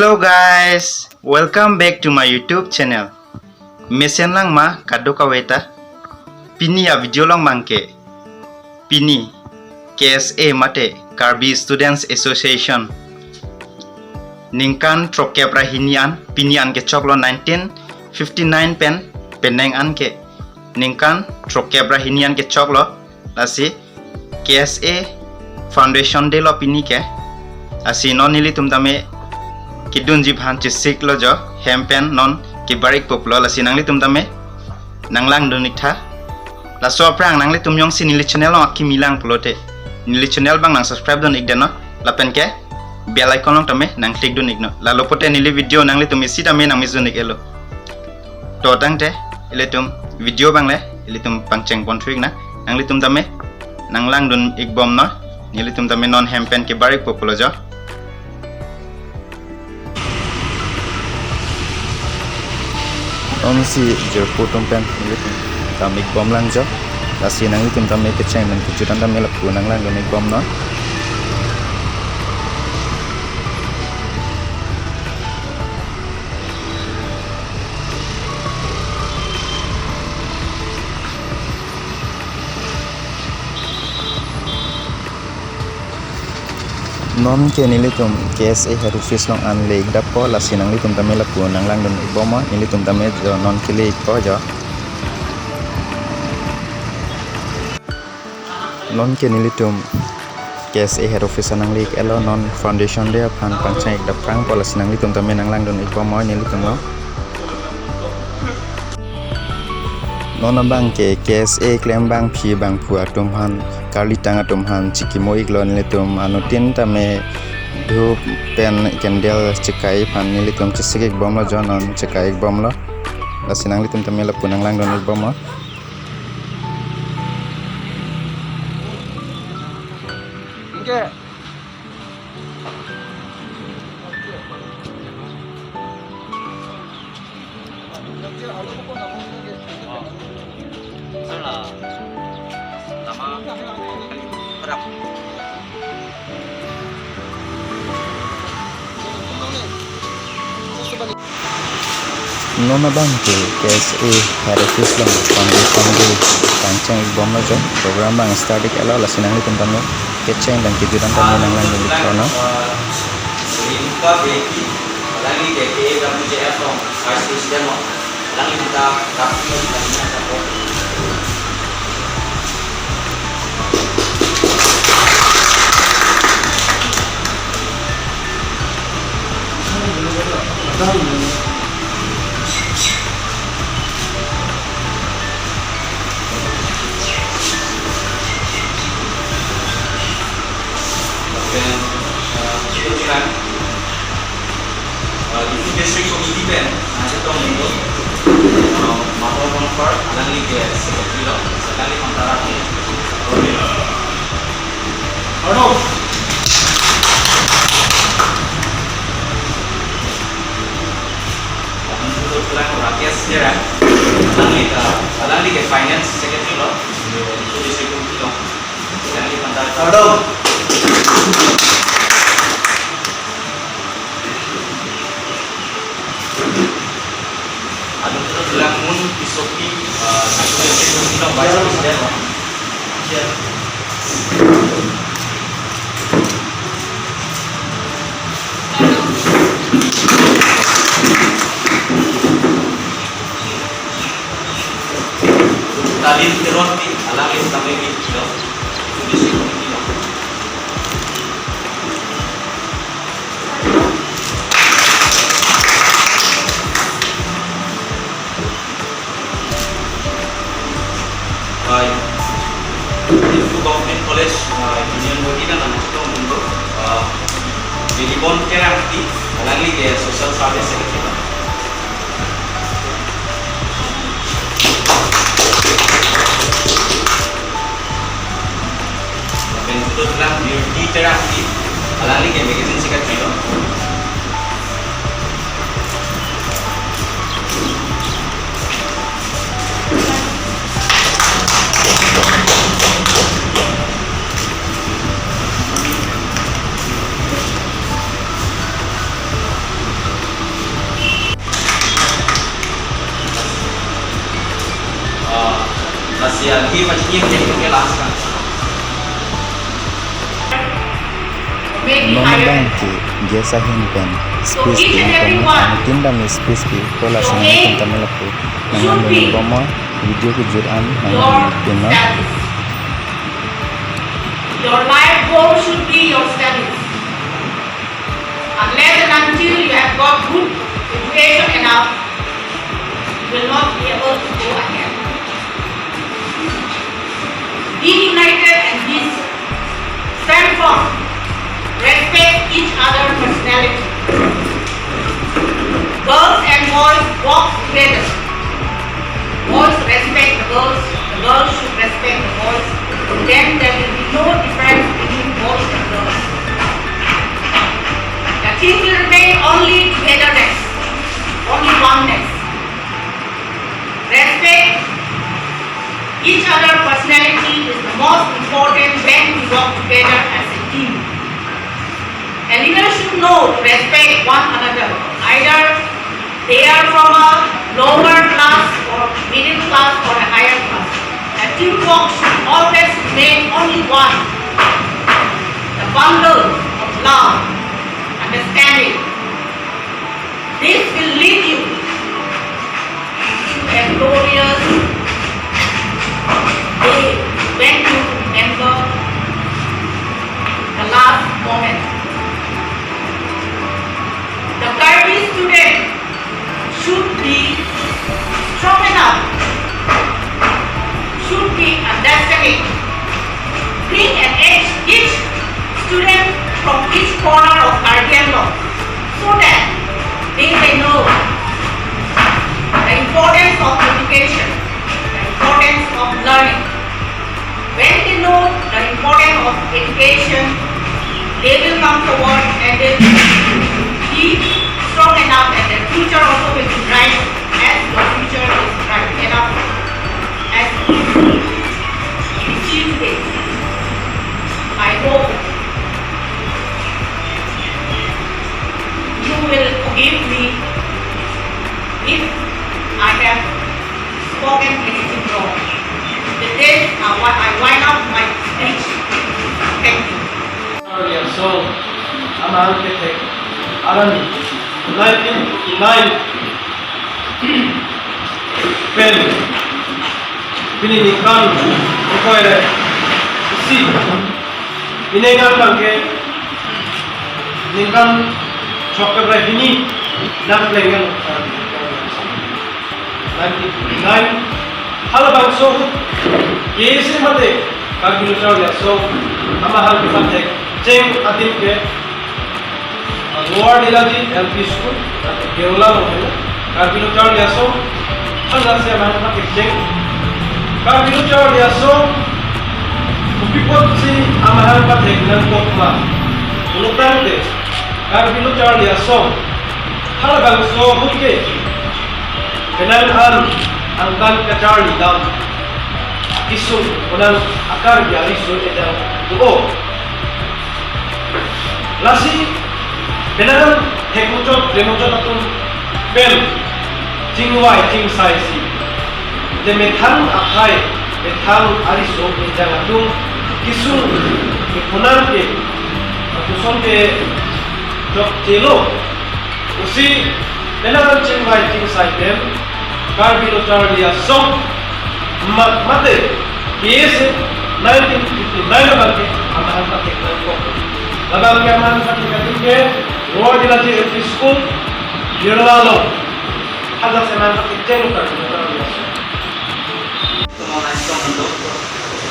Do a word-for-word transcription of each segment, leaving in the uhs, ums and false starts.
Hello guys, welcome back to my YouTube channel. Mesen lang ma kadokave ta. Pini a-video along abangke, pini K S A mate Karbi Students Association ningkan throkkep ra hini an, pini an kechoklo, nineteen fifty-nine pen penang an ke ningkan throkkep ra hini an kechoklo. Lasi K S A Foundation Day lo pini ke. Lasi non nelitum tame kedunji aphan chesiklo jo, hem pen non kebar-ikpo pulo. Lasi nanglitum tame nanglangdun-ik tha. Laso aphrang nanglitum jongsi neli channel along akimi lang pulote, neli channel abang nang subscribe dun-ik detnon, lapen ke bell icon along tame nang click dun-iknon. Lalo pote neli video nanglitum isi tame nang miss dun-ik-etlo. To tangte ilitum video abang le ilitum pangcheng ponthu-iknang. Nanglitum tame nanglangdun-ik bomnon. Nelitum tame non hem pen kebar-ikpo pulo jo. Non si jirpo atum pen nelitum dam-ik bom lang jo. Lasi nanglitum tame kecheng pen kejut an tame lapu nanglangdun-ik bomnon. Non ke nelitum K S A head office along an le-ik dappo, lasi nanglitum tame lapu nanglangdun-ik bomnon, nelitum tame jo non kele-ikpo jo. Non ke nelitum K S A head office an nangle-ik-etlo, non Foundation Day aphan pangcheng-ik dapprangpo, lasi nanglitum tame nanglangdun-ik bomnon nelitum lo. Non abangke K S A klembangpi bangphu atum aphan, karlitang atum aphan chikimo-iklo, nelitum anuttin tame dhup pen candle chekai aphan nelitum chesik-ik bomlo jo, non chekai-ik bomlo. Lasi nanglitum tame lapu nanglangdun-ik bomnon. Non abangke K S A head office along Foundation Day pangcheng-ik bomlo jo. Program abang start-ik-etlo, lasi nanglitum tame kecheng pen kejut an tame nanglangdun-ik bomnon. Renuka Beypi, alangli ke K A W J F along Vice President lo. Alangli ta kap Then, uh, Chief Chairman, uh, District Committee pen, uh, Jatong Lindo, uh, Mator Bongphar, alangli ke Secretary lo, alangli kontara ke. Arnob. Rakesh Terang, alangli ke, alangli ke Finance Secretary lo, District Committee lo. Pardon. Adun tutu bilang mun isopi, eh, satu dari itu kita baca presiden. Ya. Tadi terus di alangli kami di kilo. Itu di sini kilo. Hai. Diphu Government College, ah, Union Body dan ang chutong mundo, ah, Dilibon Terangpi, alangli ke Social Service Secretary. Lapen kedo bilang Beauty Terangpi, alangli ke Magazine Secretary lo. Give a gift to the last one. Non abang ke guest ahin pen speech ke ingkong, anuttin dam speech ke pola sini pun kami lapu. Nang nang bom, video kejut an nang nang pin non. Your life goal should be your studies. Unless and until you have got good education enough, you will not be able to go ahead. Be united and be strengthened. Respect each other personality. Girls and boys walk together. Boys respect the girls, the girls should respect the boys. Then there will be no difference between boys and girls. The thing will remain only togetherness, only oneness. Respect each other personality is the most important when we work together as a team. A leader should know to respect one another. Either they are from a lower class or middle class or a higher class. A teamwork should always remain only one. The bundle of love, understanding. This will lead you to a glorious day when you remember the last moment. The Karbi student should be strong enough, should be understanding. Bring and each, each student from each corner of Karbi Anglong so that they may know the importance of education, the importance of learning. When they know the importance of education, they will come forward and they will be strong enough and their future also will be bright as your future is bright enough as you see today. I hope you will forgive me if I have spoken anything wrong. With this, I wi-, I wind up my speech. Thank you. Sorry, I'm sorry. Amahang kethek arni nineteen fifty-nine pen pini ningkan ingkoi ra isi, pini ningkan abang ke ningkan chok kep ra hini nangpleng kan. Nineteen fifty-nine, halabangso ahut K S A mate Karbi Lo Charli Asong amahang kethek cheng adim ke Lower Dilaji L P School, Deola along helo, Karbi Lo Charli Asong, halasi amahang kethek cheng. Karbi Lo Charli Asong kopi apotsi amahang kethek nangkok ma pulo tangte, Karbi Lo Charli Asong halabangso ahut ke penang an angtan kacharli dam akesung, penang a-Karbi ariso ejang do-o. Lasi penang an thekmuchot, tremuchot atum pen chingvai chingsai si, te methang akhei, methang ariso ejang atum kesung, keponan ke atum ason ke chokchelo pusi penang an chingvai chingsai pen Karbi Lo Charli Asong mat mate K S A nineteen fifty-nine abang ke amahang kethek nangkok. Labang ke amahang kethek adim ke Lower Dilaji L P School, Deola along. Halasi amahang kethek cheng Karbi Lo Charli Asong.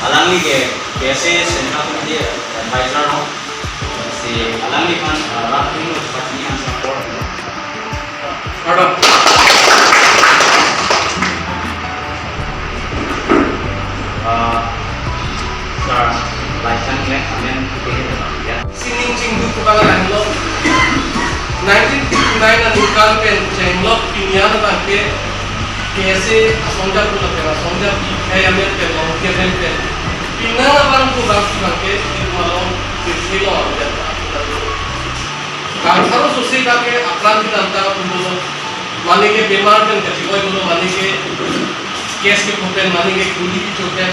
Alangli ke K S A Central Committee advisor lo. Si alangliphan, ah, rat ring lo pachini an support lo. Pardon. Ah, sir, Laichan le amen ke ya. Sining chingduk kebang lang lo. Nineteen fifty-nine aningkan pen chenglok pini an abang ke K S A asongja pu lapen asongja pi hai amen pen long ke amen pen. Pinang abang pu abang pu abang ke di malong di silo amen. Kangsaro susi abang ke apran pinanta pu lo. Mane ke bemar pen kachikoi lo, mane ke Case ke open mane ke kuli ke chopen.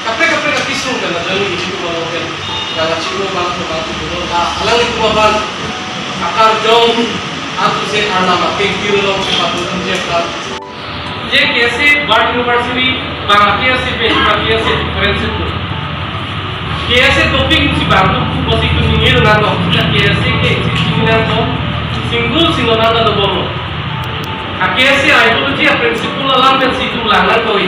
Kaprek kaprek akesung pen ajoine ke chitu mano pen. Nang chiklo bang to bang to bang. Ah, alanglitum abang akarjong atu se arnam ake kiri long ke patu je ka. Je K S A birth anniversary bang K S A pen bang K S A difference tu. K S A topic si bang tu ku bosi tu ningir nang no. K S A ke si nang no. Single single nang no bom. A K S A ideology a principle alam pen si itum lang nangkok.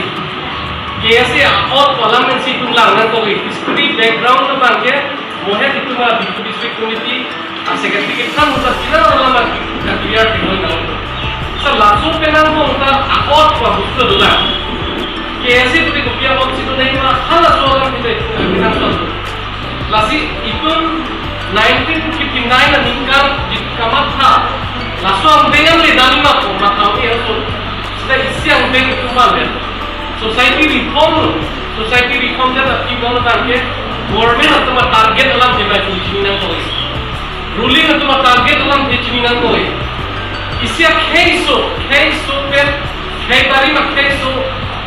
K S A a-ot alam pen si itum lang nangkok. History background abang ke mohet itum a Diphu District Committee a secretary ke kam uta kila alam a ka clear tinggal nang. Sa laso penang bong ta a-ot wa busto dolang. K S A tu kopi a-ot si tu nai ma halaso alam kita itum nang so. Lasi itum nineteen fifty-nine aningkan jit kamatha. Laso angdeng le dali ma ko matha wi aso. Sita isi angdeng itum malen. Society reform, society reform jat ati bang bang ke government atum a target alam ke bai chini nangkok. Ruling atum a target alam ke chini nangkok. Isi a kheiso, kheiso pen, khei tari ma kheiso,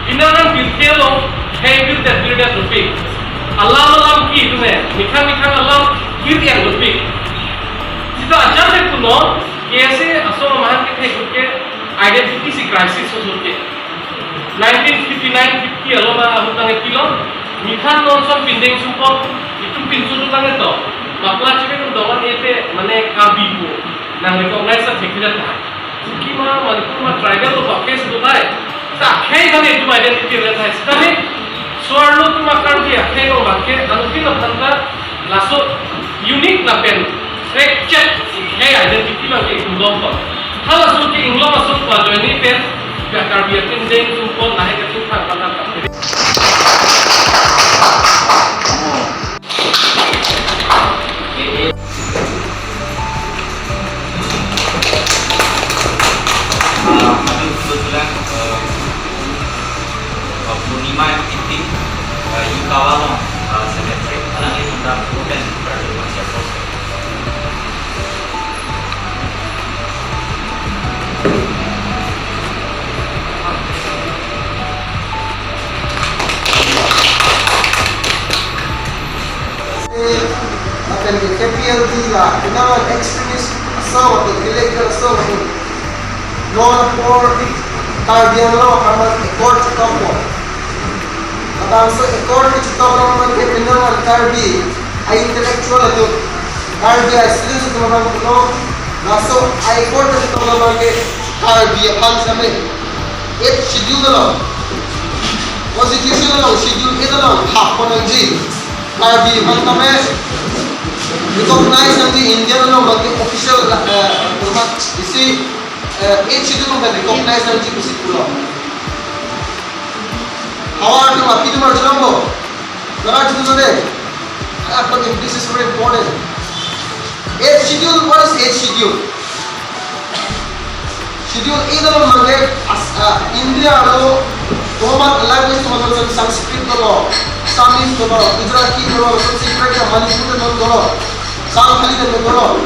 inaran birthelo, khei birthe birthe topik. Alam alam ke itum ne, mithang mithang alam kiri yang topik. Sita ajat le puno, K S A aso mahan ke thek ke identity si crisis so ke. Nineteen fifty-nine fifty along ahut nang epilo, mithang non son pindeng sumpot, itum pinsu tu nang eto. Mapla chipe tum dongan ete, mane Karbi pu. Nang recognize sa thekthedet ta. Kuki ma, Manipur ma, tribal lo bapke si do thai. Sa khei kane itum identity le thai. Sitame, so-arlo itum a Karbi akhei lo bapke, anutin aphan ta, laso unique lapen fractured khei identity bang ke inglong pa. Halaso ke inglong ason pa joine pen, ya Karbi atum deng sumpot lahai ke tum thang pa thang pa. Ah, kami kebetulan, eh, eh, Purnima M T P, eh, Yukawa along, eh, secretary, alangli minta program berada di Malaysia Post. Lapen ke K P L D la, kena extremist asong, illegal asong, non apor Karbi Anglong aphan accord chetok po. Labangso accord chetok along ke penang Karbi a intellectual atum, Karbi a students atum aphan pulo, laso accord chetok along ke Karbi aphan same eighth schedule along, constitution along, schedule eight along hap pon nangji. Karbi aphan tame recognize nangji India along bagi official, eh, format isi, eh, eighth schedule along recognize nangji pusi pulo. Havar tu api tu mar chulombo. Nara chulombo de. Ah, but this is very important. Eighth schedule, what is eighth schedule? Schedule eight along mane as, ah, India lo format language atum ason Sanskrit dolo, Assamese dolo, Gujarati dolo, Sanskrit dolo, Manipuri dolo, Santhali dolo.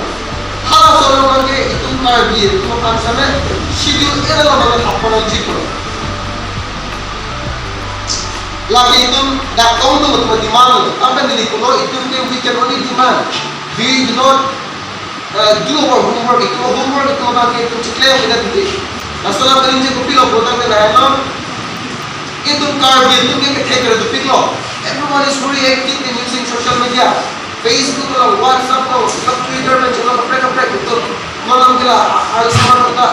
Halaso along mane itum Karbi atum aphan same schedule eight along mane hap pon nangji pulo. Lake itum dak kong tu demand lo, apa neli pulo itum ke we can only demand. We do not, uh, do our homework, itum homework itum abang ke itum cheklem kita titi. Laso alam kali je kopilo pulo tangte lahenlo. Itum Karbi atum ke kethek kere topik lo. Everyone is very active in using social media. Facebook lo, WhatsApp lo, Twitter lo, channel kaprek kaprek itum. Malam kila, al sama ta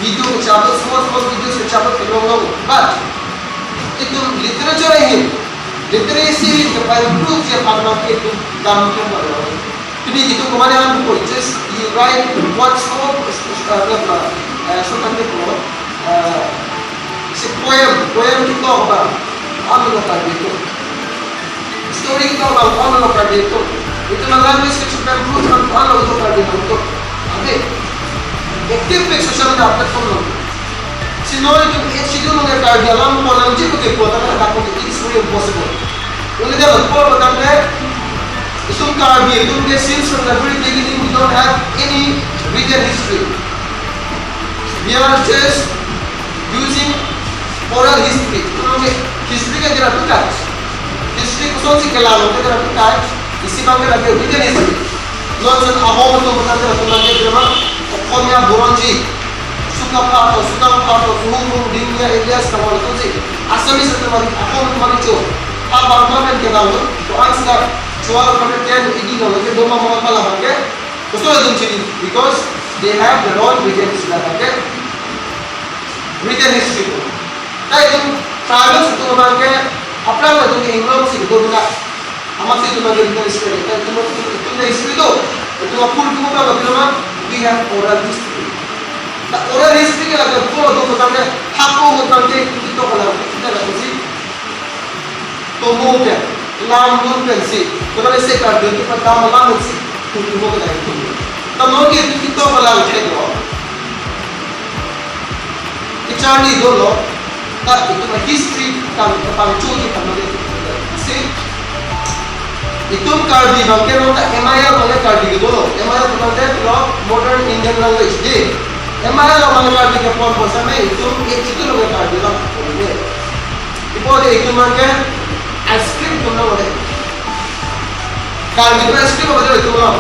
video kechabut, small small videos kechabut kelong long. But itum literature ahin, literacy ahin kepai improve je aphan abang ke itum dam ke pada. Pini itum kemana han buku, just you write one small, uh, uh, uh, so kan ko, uh, si poem, poem ketok abang, ano na tadi itu. Story ketok abang, ano na tadi itu. Itum language ke chupen buku, ano na tadi itu. Abi, active pe social media platform lo. Si non itum eighth schedule along Karbi alam pon nangji pute pulo tangte, it is very impossible. Only the poor tangte, itum Karbi, itum ke since from the very beginning we don't have any written history. We are just using oral history. History ke kira tukat. History kosonsi kelang ke kira tukat. Isi abang ke lagi written history. Non non Ahom atum abang ke lagi drama. Konya Buronji. Sukapha to, Sukapha to, Suhumung, Dingya, Elias, Kamal atumsi. Assamese atum mari, Ahom atum mari cho. Abang mana yang kelang? To answer twelve hundred ten A D lo lagi doma mama pala abang ke. Koson atum chini, because they have their own written history abang ke. Written history. Ta itum tribals atum abang ke aphrang atum ke inglong si do na. Amatsi itum abang ke written history. Ta itum, itum, itum history do. Itum apur itum abang ke bilang, we have oral history. Ta oral history ke lagi apur atum abang ke hako abang ke itum to kalau kita lagi si. Tomo pen, lam lun pensi, kota lese Karbi atum ke padam alam pensi, tutu mo kedai tutu. Tamo ke tutu to palang thek lo. Kecharli dolo, ta itum history kan kepangcho di tamo ke tutu. Si, itum Karbi abang ke non ta M I L abang ke Karbi ke dolo. M I L abang ke lo modern Indian language di. M I L abang ke Karbi ke pon pon sampai itum, eh, itum lo ke Karbi lo. Ipo de itum abang ke script atum lo de. Karbi atum script atum lo itum lo.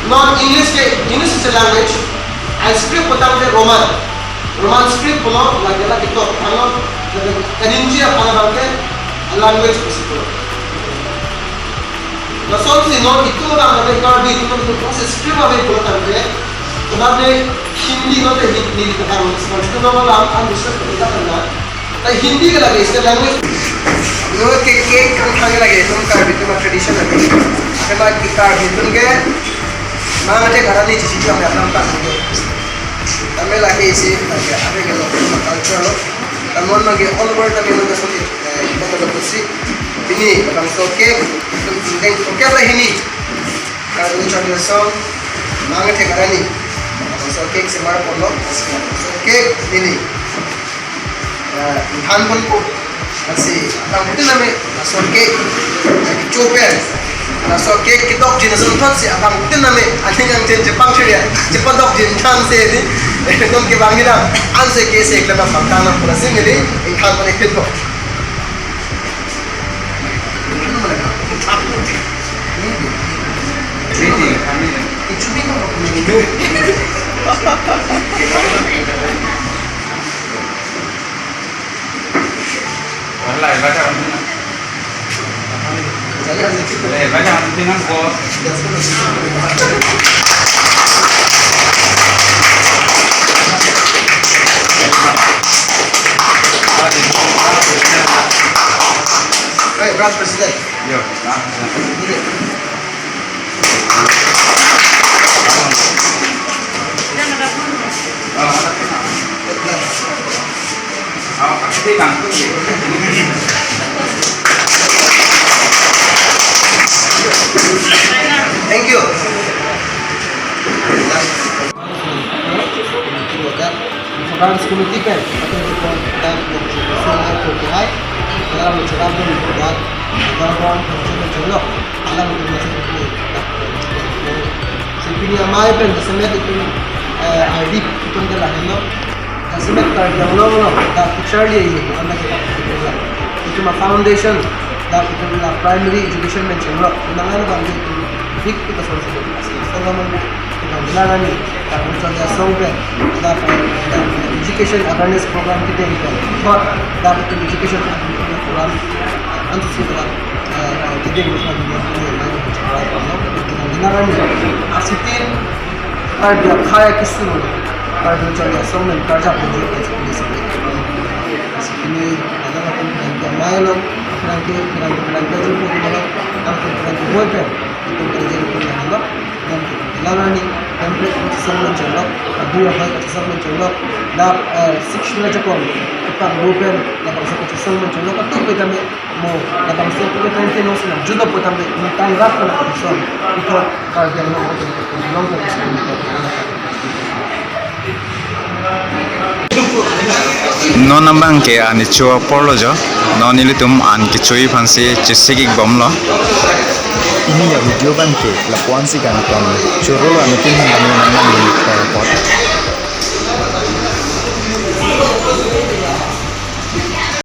Non English ke, English is a language. Script atum ke Roman. Roman script lo lagi lagi to. Ano, lagi kaningje apa abang ke language ke situ. Lasonsi non itum abang kami Karbi itum itum proses stream ave pulo tangte, tangte Hindi non te Hindi ni kata non, semua itu non lam an bisa kita kena. Tapi Hindi ke lagi istilah language. No ke ke kan kami lagi itum Karbi itum tradition lagi. Kena kita Karbi itum ke, mana te karena ni cici juga ada nampak gitu. Kami lagi isi lagi ada ke lo culture lo. Namun lagi all over kami lo ke Eh, kita dapat si. Ini, batang so cake, batang so cake, so cake lah ini. Kalau cari song, mangat cek ada ni. Batang so cake, semar pondok, batang so cake, ini. Eh, Intan pon ko, masih, batang putih name, batang so cake, copen. Laso cake kedokjin ason thotsi abang tin name aning angjen chepangchiri ya. Chepadokjin thansi ni. Nonke bang hina. Ansi ke se klem abang tang nang pura si neli ingkang panik pit po. Wala, baca. Eh, baca, tinggal ko. Hey, branch president. Yo, ah, ya. Thank you. Program committee pen, atau di program yang sesuai dengan kebutuhan, dalam mencerahkan buat program yang terjadi, alam mencerahkan. Sipini amei pen semet itum, eh, I D itum ke lahenlo. Semet Karbi Anglong lo, dak kecharli ayu, anak kita. Itum a foundation, dak itum la primary education mention lo. Unang ano bang itum big kita solusi. Solo man kita bilang ani, dak muncul dia song pen, dak, dak education awareness program kita ini kan. Dak itum education program, antusi dak, eh, kita bisa bilang ini, bilang ini. Asitin Karbi akhai akesung, Karbi chari asong men karjap dun jik. Ini adalah kan Karbi amei lo, Karbi, Karbi, Karbi jik pun lo, Karbi, Karbi boy pen, itu kerja itu yang lo, dan langani, dan beli kachisong mencolok, adu ahai kachisong mencolok, dak, eh, six shula chakong, kepang boy pen, dak kachisong mencolok, itu kita me, mo, dak kachisong kita kan kino sila, judo potang me, tang rak kena kachisong, itu Karbi Anglong, Anglong, Anglong. Non abang ke an kecho apor lo jo. Non ilitum an kecho aphansi chesik ik bomlo. Pini a-video abang ke lapu-ansi kangton. Choro lo, anuttin abang nang nang.